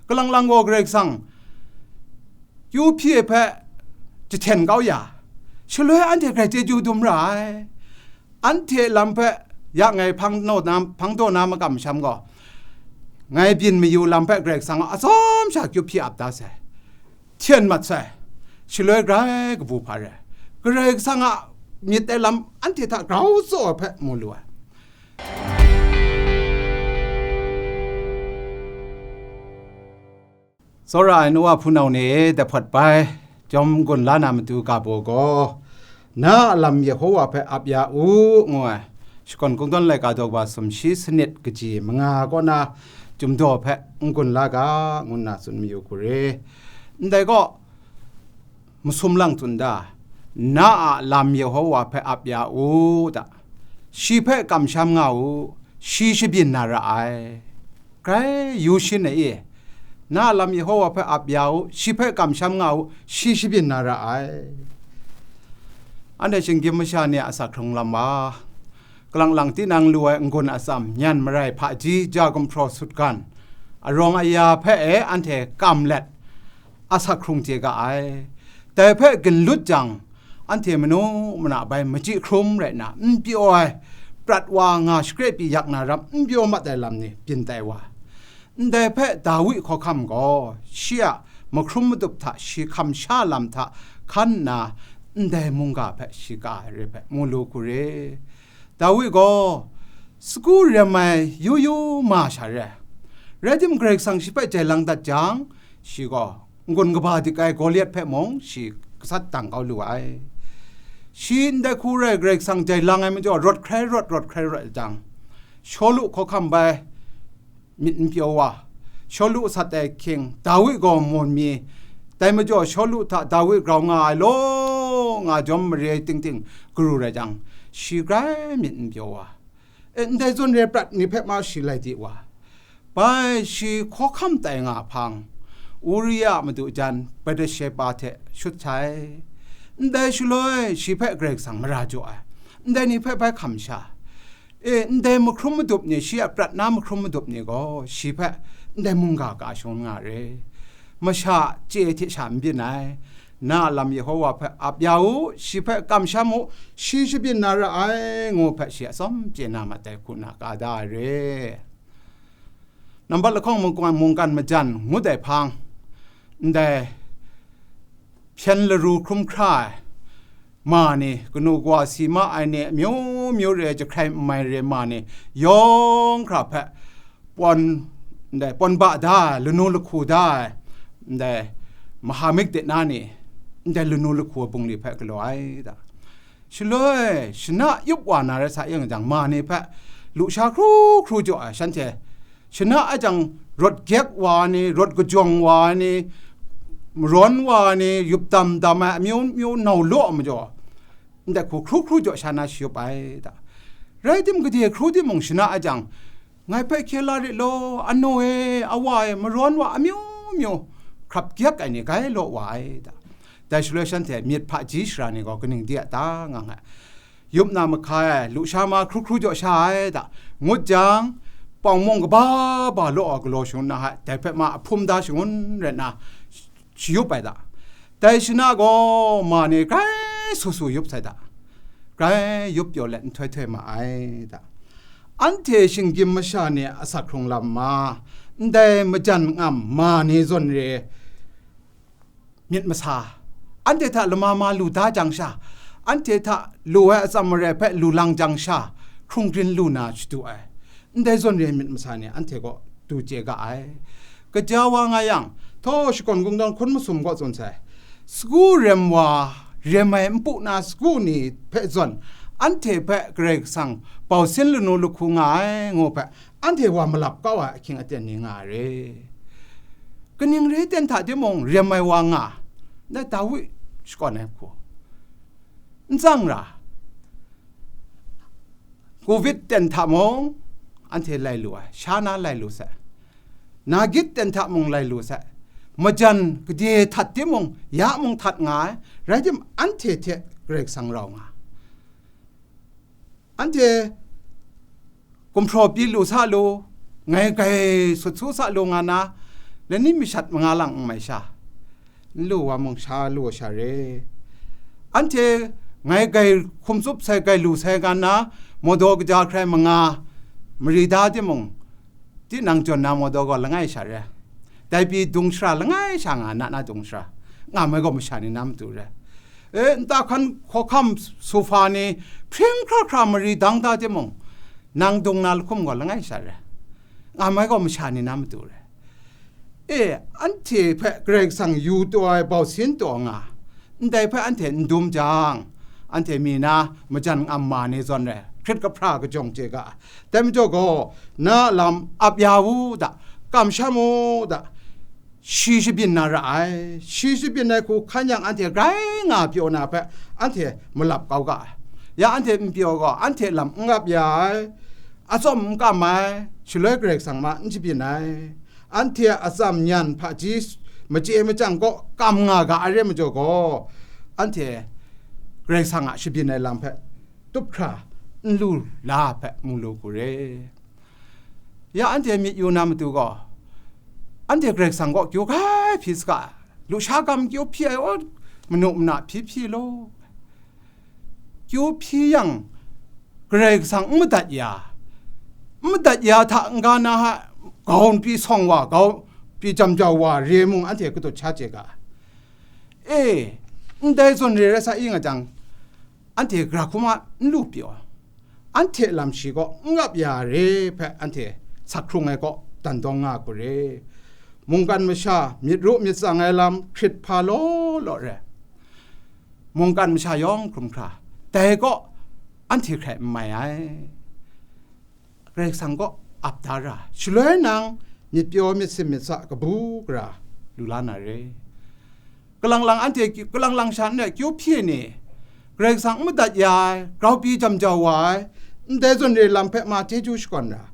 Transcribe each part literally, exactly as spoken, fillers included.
Kalang lang gaw Karai Kasang kyu hpyi ai hpe jahten kau ya, shaloi anhte grai chyeju dum ra ai. Anhte lam hpe ya ngai hpang daw na, hpang daw na makam masham gaw, ngai byin mayu lam hpe Karai Kasang a atsawm sha kyu hpyi ap da sai, hten mat sai, shaloi grai kabu hpa rai, Karai Kasang a myit ai lam anhte hta grau tsaw ai hpe mu lu ai. Tsawra ai nu wa hpunau ni e, dahpawt bai, jawm gun la na matu ga baw gaw, na a lam Yehowa hpe ap ya u, ngu ai, Shakawn Kungdawn laika daw kaba sumshi sanit kaji manga kaw na, Chyum daw hpe n gun la ga, ngu nna tsun mayu hku re. Ndai gaw, masum lang tsun da, na a lam Yehowa hpe ap ya u da, shi hpe kamsham nga u, shi shabyin na ra ai. Grai yu shin ai e, na a lam Yehowa hpe ap ya u, shi hpe kamsham nga u, shi shabyin na ra ai. Anhte shinggyim masha ni a asak hkrung lam wa, kalang lang tinang lu ai n-gun atsam, nyan marai hpaji, ja gumhpraw sutgan, arawng aya hpe e anhte kam let, asak hkrung chye ga ai. Dai hpe ginlut jang, anhte manu mana bai machyi hkrum rai nna, n pyaw ai, prat wa nga shakre pyi yak na ram n pyaw mat ai lam ni byin tai wa. Ndai hpe Dawi hkawhkam gaw, shi a mahkrum madup hta shi hkam sha lam hta hkan nna, ndai mungga hpe shi ka ai re hpe mu lu hku re. Dawi gaw sagu rem ai yu yu ma sha re ai. Rai timung, Karai Kasang shi hpe jai lang dat jang, shi gaw n-gun kaba dik ai Goliat hpe mung shi gasat dang kau lu ai. Shi ndai hku rai Karai Kasang jai lang ai majaw, rawt hkrai rawt, rawt hkrai rawt jang, Shawlu hkawhkam bai myit n pyaw wa, Shawlu sat ai ahkying, Dawi gaw mawn mi, dai majaw Shawlu hta Dawi grau nga ai law nga jawm mare ting ting garu rai jang, shi grai myit n pyaw wa. E, ndai zawn re prat ni hpe ma shi lai di wa. Bai shi hkawhkam tai nga hpang, Uria a madu jan Batshepa hte shut sai. Ndai shaloi shi hpe Karai Kasang mara jaw ai, ndai ni hpe bai hkam sha. E, ndai mahkrum madup ni, shi a prat na mahkrum madup ni gaw, shi hpe ndai mungga ka shangun nga re. Masha chye hte sha n byin ai. Na a lam Yehowa hpe ap ya u, shi hpe kamsham u, shi shabyin na ra ai, ngu hpe shi atsawm chye na mat ai hku na ka da ai re. Nambat lahkawng mungkan, mungkan majan ngut ai hpang, ndai hpyen laru hkrum hkra ai ma ni, kanu kawa si ma ai ni, amyu myu re ai jahkrai n mai re ai ma ni, yawng hkra hpe pawn, ndai pawn ba da ai, lanu lahku da ai, ndai mahamik de na ni, ndai lanu lahku ai bungli hpe galaw ai da. Shaloi, shana yup wa na rai sa yang jang, ma ni hpe lusha hkru hkru jaw ai, shanhte shana a jang, rawt gyek wa ni, rawt kajawng wa ni, marawn wa ni, yup dam dam ai, amyu myu nau law majaw, ndai hku hkru hkru jaw sha na shayup ai da. Rai tim, gade hkru timung, shana a jang, ngai hpe hkye la rit law, anaw e, awa e, marawn wa amyu myu hkrap gyek ai ni gai law wa ai da. Dai shaloi shanhte myit hpaji sara ni gaw kaning di a ta nga nga ai. Yup na mahkai ai, lusha ma hkru hkru jaw sha ai da, ngut jang, pawng mung kaba ba law ai galaw shangun na hai, dai hpe ma ahpum da shangun rai nna, shayup ai da. Dai shana gaw ma ni grai su su yup sai da, grai yup pyaw let nhtoi htoi ma ai da. Anhte shinggyim masha ni a asak hkrung lam ma, ndai majan ngam ma ni zawn re, myit masa, anhte hta lama ma lu da jang sha, anhte hta lu ai atsam marai hpe lu lang jang sha, hkrung grin lu na shadu ai. Ndai zawn re ai myit masa ni anhte kaw du chye ga ai. Kaja wa nga yang, htaw Shakawn Kungdawn hkun masum kaw tsun sai, sagu rem wa, rem ai npu na sagu ni hpe zawn, anhte hpe Karai Kasang bausin lanu lahku nga ai, ngu hpe, anhte wa malap kau ai ahkying aten ni nga ai re. Kaning re ten hta timung, rem ai wa nga, ndai Dawi shakawn ai hku n tsang ra. Covid ten hta mung, anhte lai lu ai, sha na lai lu sai. Nagit ten hta mung lai lu sai. Majan gade htat timung, ya mung htat nga ai, rai tim, anhte hte Karai Kasang rau nga. Anhte gumhpraw pyi lu sa lu, ngai grai sut su sa lu nga na, lani mashat manga lang n mai sha, n lu wa mung sha lu sha re. Anhte ngai gai hkum tsup sai, gai lu sai nga nna, mawdaw kaja hkrai manga mari da timung, tinang jawn na mawdaw gaw langai sha re. Dai pyi dung shara langai sha nga, na na dung shara, nga mai gaw masha ni na matu re. E, nta hkan hkawhkam sufa ni hpring hkra hkra mari dang da timung, nang dung na lahkum gaw langai sha re. Nga mai gaw masha ni na matu re. E, anhte hpe Karai Kasang yu taw ai bausin taw nga, ndai hpe anhte n dum jang, anhte mi na majan ngam ma ni zawn rai, hkrit kahpra kajawng chye ga. Dai majaw gaw, na a lam ap ya u da, kamsham u da, shi shabyin na ra ai. Shi shabyin ai hku hkan yang, anhte grai nga pyaw na hpe anhte malap kau ga ai. Ya anhte n pyaw gaw, anhte lam n ap ya ai, atsawm n kam ai, shaloi Karai Kasang ma n shabyin ai. Anhte a atsam nyan hpaji machye machyang kaw kam nga ga ai re majaw gaw, anhte Karai Kasang a shabyin ai lam hpe tup hkra n lu la hpe mu lu hku re. Ya anhte myit yu na matu gaw, anhte Karai Kasang kaw kyu hkai hpyi saga, lusha gam kyu hpyi ai, aw, manu mana hpyi hpyi law. Kyu hpyi yang, Karai Kasang n madat ya, n madat ya hta n-ga na hta, grau pyi sawng wa, grau pyi jam jau wa re mung, anhte katut sha chye ga. E, ndai zawn re rai sa i nga jang, anhte gara hkrum a n lu pyaw, anhte lam shi kaw n ap ya re hpe anhte sak hkrung ai kaw dan dawng nga hku re. Mungkan masha myit ru myit tsang ai lam hkrit hpa law law re. Mungkan masha yawng hkrum hkra, dai kaw anhte hkrai n mai ai. Karai Kasang kaw ap da ra, shaloi nang myit pyaw myit sim myit sa kabu gara lu la na re. Kalang lang anhte kyu-, kalang lang sha n rai, kyu hpyi ni, Karai Kasang n madat ya ai, grau pyi jam jau wa ai, ndai zawn re lam hpe ma chyeju shakawn ra,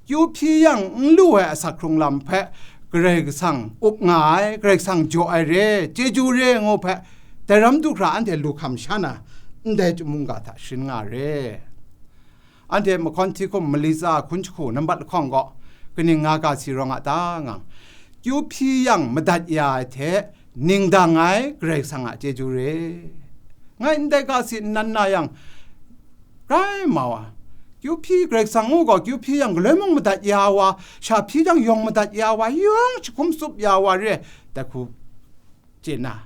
kyu hpyi yang n lu ai asak hkrung lam hpe Karai Kasang up nga ai, Karai Kasang jaw ai re, chyeju re ngu hpe, dai ram du hkra anhte lu hkam sha na, ndai chyum mungga hta sharin nga re. Anhte mahkawn hti hkum mali tsa hkun jahku nambat lahkawng gaw, kaning nga ga si rawng a ta ngang, kyu hpyi yang madat ya ai hte, ning dang ai Karai Kasang a chyeju re. Ngai ndai ga si nnan na yang, grai mau a, kyu hpyi Karai Kasang ngu gaw, kyu hpyi yang galoi mung madat ya wa, sha hpyi jang yawng madat ya wa, yawng jahkum tsup ya wa re, dai hku chye na.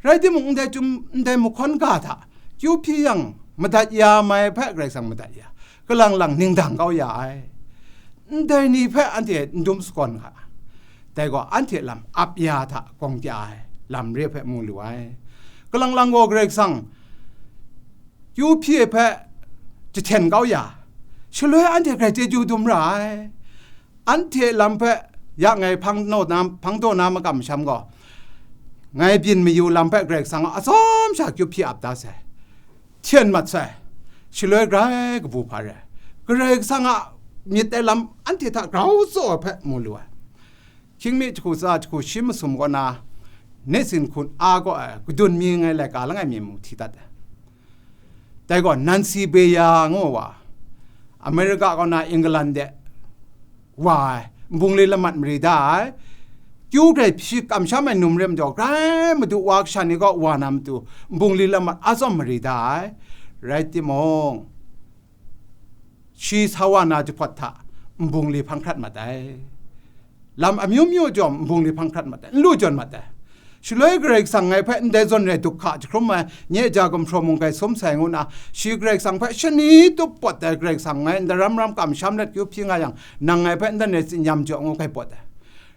Rai timung, ndai chyum, ndai mahkawn ga hta, kyu hpyi yang madat ya mai hpe Karai Kasang madat ya, kalang lang ning dang kau ya ai. Ndai ni hpe anhte n dum sagawn ga, dai gaw anhte lam ap ya hta gawng kya ai lam re hpe mu lu ai. Kalang lang gaw Karai Kasang kyu hpyi ai hpe jahten kau ya, shaloi anhte grai chyeju dum ra ai. Anhte lam hpe ya ngai hpang naw na, hpang taw na makam masham gaw, ngai byin mayu lam hpe Karai Kasang a atsawm sha kyu hpyi ap da sai, hten mat sai, shaloi grai kabu hpa rai, Karai Kasang a myit ai lam anhte hta grau tsaw ai hpe mu lu ai. Hkying mi jahku tsa jahku shi masum kaw na, Nixon hkun a kaw ai kadun mi ngai laika langai mi mung hti dat ai. Dai gaw Nancy Byeer ngu wa, America kaw na England de wa ai, nbungli lamat mari da ai, kyu grai shi kamsham ai num re majaw, grai Madu wa kasha ni kaw wa na matu, nbungli lamat atsawm mari da ai. Rai timung, shi sa wa na jahpawt hta nbungli hpang hkrat mat ai. Lam amyu myu jawm nbungli hpang hkrat mat ai, n lu jawn mat ai. Shaloi Karai Kasang ngai hpe ndai zawn rai duk hka jahkrum ai, nye ja gumhpraw mung grai sum sai ngu nna, shi Karai Kasang hpe shani tup pawt ai, Karai Kasang ngai ndaram ram kamsham let kyu hpyi nga yang, nang ngai hpe ndai rai tsin-yam jaw ngu grai pawt ai.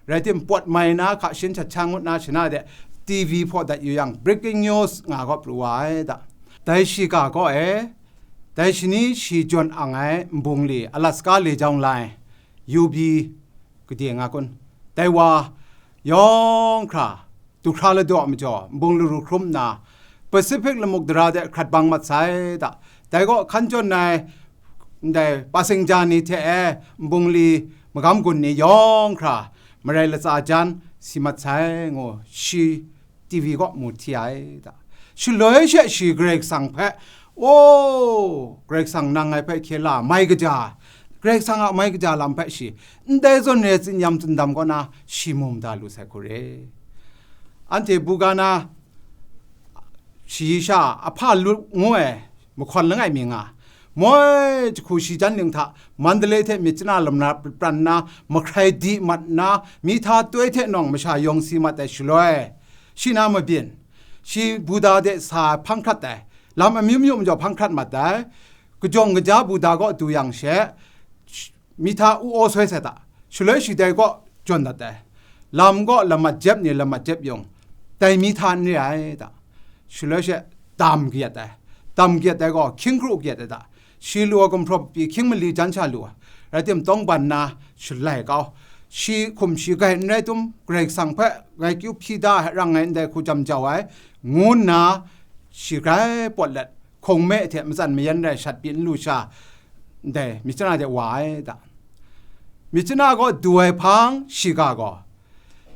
Rai tim, pawt mai na hka shin shat sha ngut na shana de, T V hpaw dat yu yang, breaking news nga gaw pru wa ai da. Dai shiga gaw e, dai shani shi jawn ang ai nbungli, Alaska Lejong Line, U B, gade nga kun, dai wa yawng hkra, du hkra ladaw majaw, nbung laru hkrum nna, Pacific lamuk dara de hkrat bang mat sai da. Dai gaw hkan jawn ai, ndai passenger ni hte e, nbungli magam gun ni yawng hkra, marai latsa jan si mat sai, ngu shi T V kaw mu hti ai da. Shaloi she shi Karai Kasang hpe, O, Karai Kasang nang ngai hpe hkye la, mai kaja, Karai Kasang a mai kaja lam hpe shi ndai zawn re tsinyam tsindam kaw na shi mu mada lu sai hku re. Anhte buga na shayi sha ahpa lut ngu ai mahkawn langai mi nga, moi jahku shi jan ling hta Mandalay hte myit chana lam na prat pran nna, mahkrai di mat nna, mi hta toi hte nawng masha yawng si mat ai shaloi, shi na mabyin, shi Buddha de sa hpang hkrat ai, lam amyu myu majaw hpang hkrat mat ai, kajawng kaja Buddha kaw du yang she, mi hta u aw soi sai ta, shaloi shi dai kaw jawn dat ai, lam kaw lamat jep ni lamat jep yung, dai mi hta n re ai ta, shaloi she dam kayat ai, dam kayat ai gaw hkying kru kayat ai ta, shi lu ai gumhpraw pyi hkying mali jan sha lu ai, rai tim tawng ban na shalai kau, shi hkum shi grai n rai tum, Karai Kasang hpe grai kyu hpyi da ai rang ngai ndai hku jam jau ai, ngu nna shi grai pawt let, hkungme hte matsan mayan rai shat pyi n lu sha, ndai myit chana de wa ai ta. Myit chana kaw du ai hpang shiga gaw,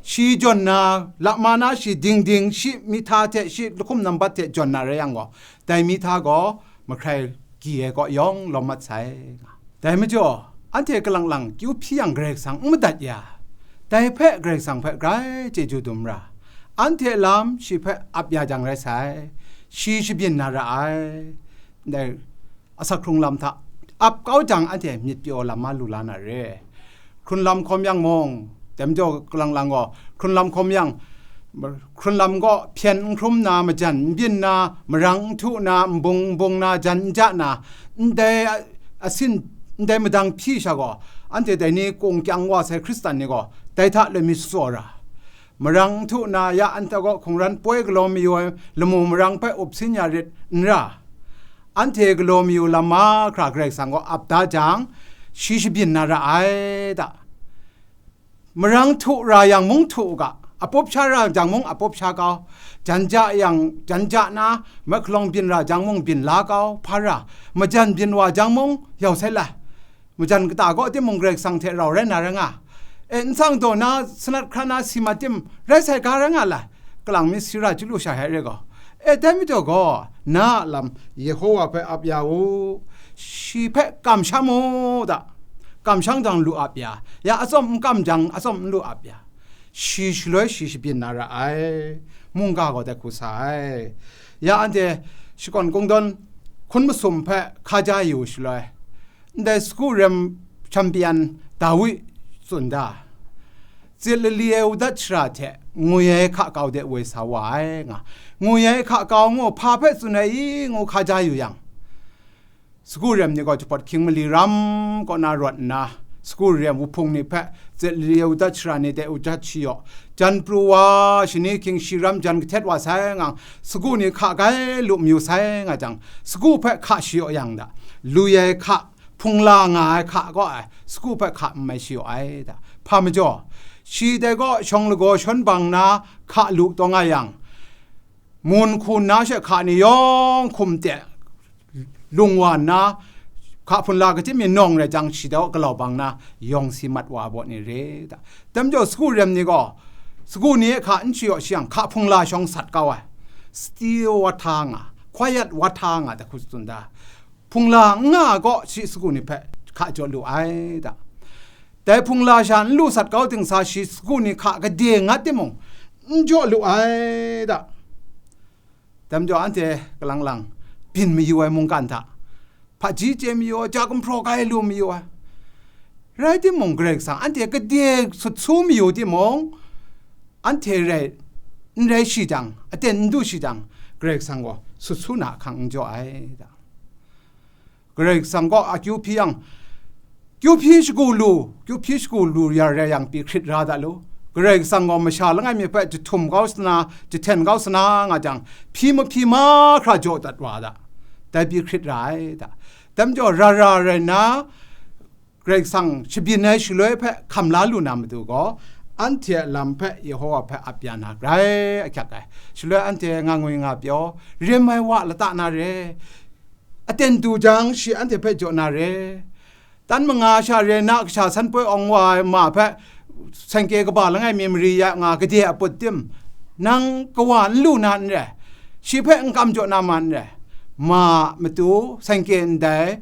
shi jawn na, lakma na shi dingding, shi mihta hte shi lahkum nambat hte jawn na rai yang gaw, dai mihta gaw mahkrai gyi ai kaw yawng lawm mat sai. Dai majaw, anhte kalang lang kyu hpyi yang Karai Kasang n madat ya, dai hpe Karai Kasang hpe grai chyeju dum ra, anhte lam shi hpe ap ya jang rai sai, shi shabyin na ra ai. Ndai asak hkrung lam hta ap kau jang, anhte myit pyaw lam ma lu la na re. Hkrun lam hkawm yang mung, dai majaw kalang lang gaw, hkrun lam hkawm yang, hkrun lam gaw hpyen n hkrum na, majan n byin na, marang n htu na, nbung n bung na, jan n ja na, ndai asin, ndai madang hpyi sha gaw, anhte dai ni kung kyang wa sai Hkristan ni gaw, dai hta loi mi sutsaw ra. Marang n htu na, ya anhte gaw hkungran poi galaw mayu ai lamu marang hpe up sin ya rit n ra, anhte galaw mayu lam mahkra Karai Kasang gaw ap da jang, shi shabyin na ra ai ta. Marang htu ra yang mung htu u ga, apup sha ra jang mung apup sha kau, jan ja yang jan ja na, mahkalawng byin ra jang mung byin la kau, hpa ra, majan byin wa jang mung yau sai la. Majan kata kaw timung Karai Kasang hte rau rai na rai nga. E, nsang daw na, sanat hkra na, si mat tim, rai sai ga rai nga la, kalang mi sira chyalu sha hte re gaw. E, dai majaw gaw, na a lam Yehowa hpe ap ya u, shi hpe kamsham u da, kamsham jang lu ap ya, ya atsawm n kam jang, atsawm n lu ap ya, shi shaloi shi shabyin na ra ai, mungga gaw dai hku sa ai. Ya anhte shakawn kungdawn hkun masum hpe hkaja yu shaloi, ndai sagu rem champion Dawi tsun da, tsit lali ai udat shara hte ngwi ai hka kau de woi sa wa ai nga, ngwi ai hka kau ngu hpa hpe tsun ai i ngu hkaja yu yang, sagu rem ni gaw jahpawt hkying mali ram kaw na rawt nna, sagu rem wuhpung ni hpe tsit lali ai udat shara ni de udat shayaw, jan pru wa, shani hkying shi ram jan kahtet wa sai ngang, sagu ni hka grai lu mayu sai nga jang, sagu hpe hka shayaw yang da, lu ai hka, hpungla nga ai hka kaw ai, sagu hpe hka n mai shayaw ai da. Hpa majaw, shi dai gaw shawng lagaw shawn bang na hka lu taw nga yang, mun hku nna she hka ni yawng hkum te lung wa nna, hka hpun la kachyim mi nawng rai jang, shi dai galau bang na yawng si mat wa ai baw ni re da. Dai majaw sagu rem ni gaw, sagu ni e hka n shayaw shi yang, hka hpung la shawng sat kau ai, still water nga, quiet water nga, dai hku tsun da. Hpung la n nga gaw shi sagu ni hpe hka jaw lu ai da. Dai hpung la sha n lu sat kau ting sa, shi sagu ni hka gade ngat timung, n jaw lu ai da. Dai majaw anhte kalang lang byin mayu ai mungkan hta, hpaji chye mayu ai, ja gumhpraw grai lu mayu ai. Rai timung, Karai Kasang anhte gade sut su mayu timung, anhte rai n rai shi jang, aten n du shi jang, Karai Kasang gaw sut su na ahkang n jaw ai da. Karai Kasang gaw akyu hpyi yang, kyu hpyi shagu lu, kyu hpyi shagu lu ya rai yang, pyi hkrit ra da lu. Karai Kasang gaw masha langai mi hpe jahtum kau sana, jahten kau sana nga jang, hpyi mahpyi mahkra jaw dat wa da, dai pyi hkrit ra ai da. Dai majaw, ra ra rai nna, Karai Kasang shabyin ai shaloi hpe hkam la lu na matu gaw, anhte a lam hpe Yehowa hpe ap ya na grai ahkyak ai. Shaloi anhte nga ngwi nga pyaw, rem ai wa lata na re, aten du jang shi anhte hpe jaw na re, tan manga sha re na kasha san poi awng wa ai ma hpe sengke kaba langai mi mari ya nga gade a put tim, nang kawa n lu na n re, shi hpe n kam jaw na ma n re, ma a matu sengke ndai,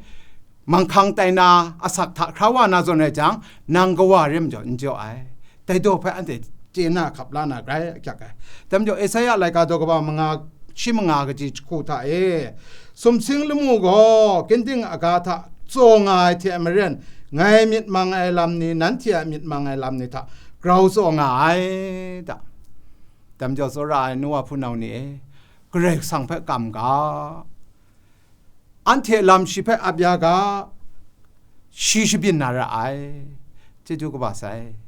manghkang tai na asak hta hkra wa na zawn rai jang, nang kawa re majaw n jaw ai. Dai daw hpe anhte chye na hkap la na grai akyak ai. Dai majaw, Esaia laika daw kaba manga, shi manga kaji jahku hta e, sumsing lamu gaw ginding aga hta tsaw nga ai hte maren, ngai myit mang ai lam ni, nanhte a myit mang ai lam ni hta grau tsaw nga ai da. Dai majaw, tsawra ai nu wa hpunau ni e, Karai Kasang hpe kam ga, anhte lam shi hpe ap ya ga, shi shabyin na ra ai. Chyeju kaba sai.